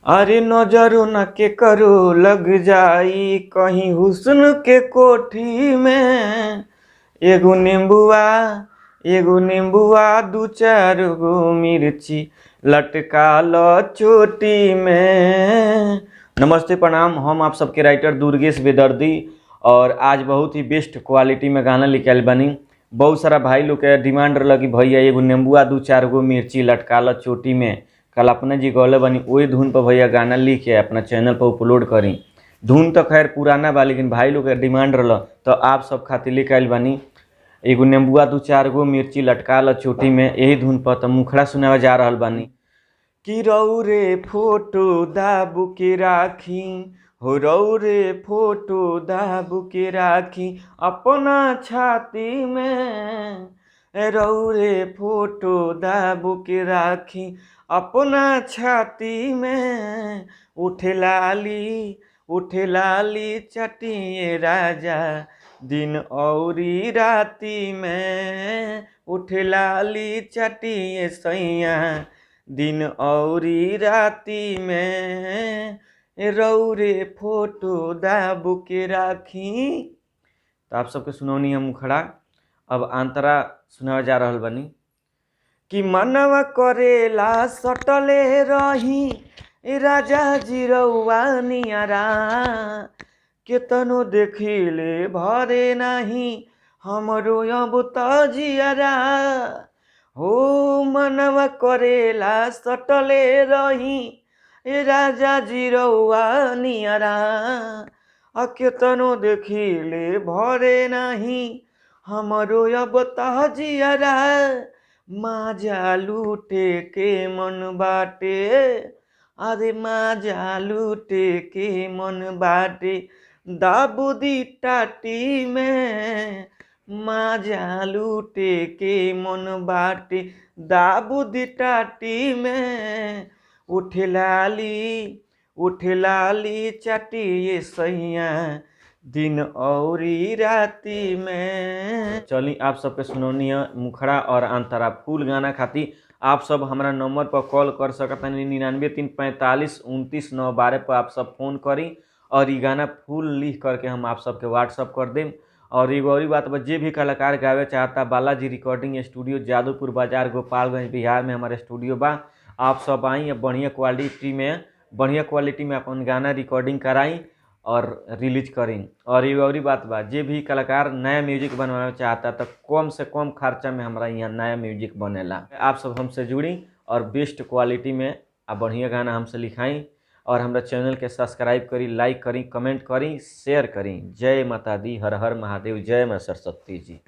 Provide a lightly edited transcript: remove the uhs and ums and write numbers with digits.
अरे नजरो न के करो लग जाई कहीं हुस्न के कोठी में, एगो नींबुआ दू चार गो मिर्ची लटका लो चोटी में। नमस्ते प्रणाम, हम आप सबके राइटर दुर्गेश बेदर्दी और आज बहुत ही बेस्ट क्वालिटी में गाना लेके आइल बानी। बहुत सारा भाई लोग के डिमांड रहल कि भैया एगो नींबुआ दू चार गो मिर्ची लटका लो चोटी में। कल अपने जी गौले बनी वही धुन पर भैया गाना लिख के अपना चैनल पर अपलोड करी। धुन तो खैर पुराना बा लेकिन भाई लोग के डिमांड रहल तो आप सब खातिर लेके आइल बानी। एगो नींबुआ दू चार गो मिर्ची लटका लो चोटी में, यही धुन पर तो मुखड़ा सुनावे जा रहल बानी। कि रौ रे फोटो दाबू के राखी, हो रौ रे फोटो दाबू के राखी अपना छाती में, रौ रे फोटो दाबू के राखी अपना छाती में। उठे लाली चटिए राजा दिन औरी राती में, उठे लाली चटिए सैया दिन औरी राती में, रौ रे फोटो दाबू के राखी। तो आप सबके सुनौनी है मुखड़ा। अब आंतरा सुनावे जा रहल बानी। कि मनवा करेला सटले रही राजा जी रउआ नियरा, केतनो देखिले भरे नाही हमरो अब त जियरा। हो मनवा करेला सटले रही राजा जी रउआ नियरा, आ केतनो देखिले भरे नाही हमरो अब त जियरा। माजा लूटे के मन बाटे, अरे माजा लूटे के मन बाटे दाबुदी टाटी में, माजा लूटे के मन बाटे दाबुदी टाटी में। उठे लाली चटिए सैया दिन औरी राती में। चली आप सबके सुनौनी है मुखड़ा और अंतरा फुल गाना खातिर आप सब हमारा नंबर पर कॉल कर सकतानी 99 3 45 29 9 12 पर आप सब फोन करी और ये गाना फुल लिख करके हम आप सबके व्हाट्सअप कर देम। और एगो और बात बा, जे भी कलाकार गावे चाहता बालाजी रिकॉर्डिंग स्टूडियो जादूपुर बाजार गोपालगंज बिहार में हमारे स्टूडियो बा। आप सब आई बढ़िया क्वालिटी में अपन गाना रिकॉर्डिंग कराई और रिलीज करी। और एगो और बात बा, जे भी कलाकार नया म्यूजिक बनवाना चाहता तो कम से कम खर्चा में हमारा यहाँ नया म्यूजिक बनेला। आप सब हमसे जुड़ी और बेस्ट क्वालिटी में आ बढ़िया गाना हमसे लिखाई और हमारा चैनल के सब्सक्राइब करी, लाइक करी, कमेंट करी, शेयर करी। जय माता दी, हर हर महादेव, जय माँ सरस्वती जी।